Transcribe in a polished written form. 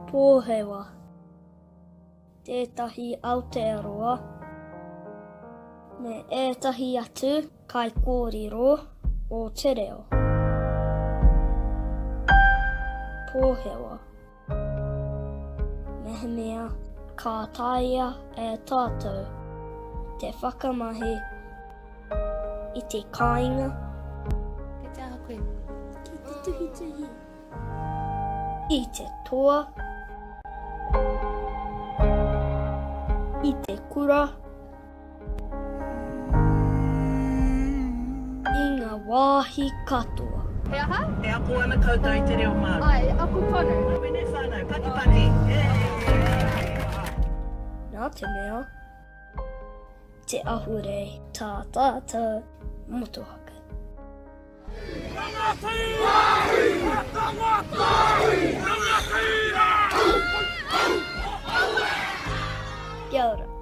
Pōhewa. Tētahi Aotearoa me ētahi atu kaikōrero o te reo. Pōhewa. Mehemea ka taea e tātou te whakamahi i te kāinga. Kei te aha koe? Ki te tuhituhi. I te toa. I te kura. I ngā wāhi katoa. He aha? E ako ana koutou i te reo Māori? Āe, ako tonu. Haumene whānau, pakipaki! Nā te mea, te ahurei tā tātou motuhake. Kia ora.